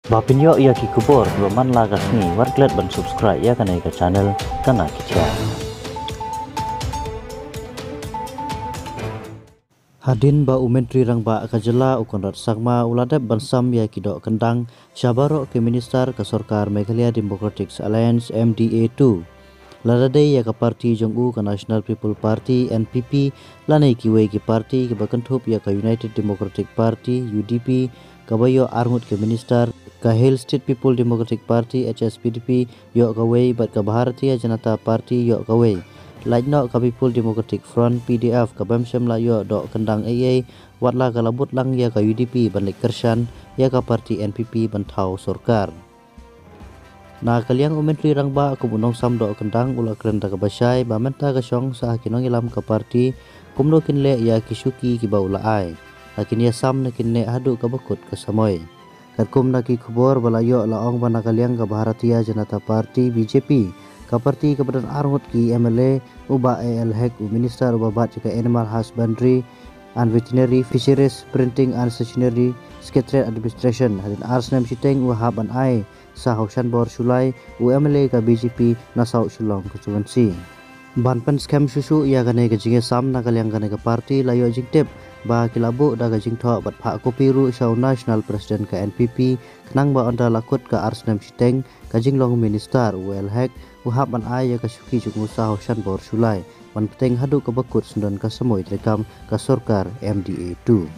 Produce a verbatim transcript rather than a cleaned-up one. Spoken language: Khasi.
Ba pynïoh ïa ki khubor kiba man la ka sngi, wat klet ban subscribe ïa kane ka channel Kana Ki Khia. Hadien ba u Myntri Rangbah ka jylla u Conrad Sangma u la dep ban sam ïa ki doh kyndang sha baroh ki minister ka sorkar Meghalaya Democratic Alliance, M D A two. Lada dei ïa ka party jong u ka National People Party, N P P, lane kiwei ki party kiba kynthup ïa ka United Democratic Party, U D P, kaba ïoh arngut ki minister, ka Hill State People Democratic Party, H S P D P, ïoh kawei bad ka Bharatiya Janata Party ïoh kawei. Lait noh ka People Democratic Front, P D F, kaba ym shym la ïoh doh kyndang ei ei, wat la ka la bud lang ïa ka U D P ban leit kyrshan ïa ka party N P P ban thaw sorkar. Na ka liang u Myntri Rangbah kum u nongsam doh kyndang u la kren da kaba shai ba mynta ka shong sa ha ki nongïalam ka party kumno kin leh ïa ki shuki kiba u la ai. La kin ïasam ne kin neh haduh kaba kut ka samoi. Katkum na ki khubor ba la ïoh la ong ba na ka liang ka Bharatiya Janata Party, B J P, ka party kaba don arngut ki M L A, u Bah A L Hek, u minister uba bat ïa ka Animal Husbandry and Veterinary, Fisheries, Printing and Stationery, Secretariat Administration, hadien ar snem shiteng u hap ban ai sa ha u Shanbor Shullai, u M L A ka B J P na South Shillong Constituency. Ban pynskhem shuh shuh ïa kane ka jingïasam na ka liang kane ka party, la ïoh jingtip ba ki la buh da ka jingthoh bad phah kopi ruh sha u National President ka N P P, khnang ba ynda la kut ka ar snem shiteng ka jinglong minister, u A L Hek u hap ban ai ïa ka shuki jong u sa ha u Shanbor Shullai ban bteng haduh kaba kut syndon ka samoi treikam ka sorkar M D A two.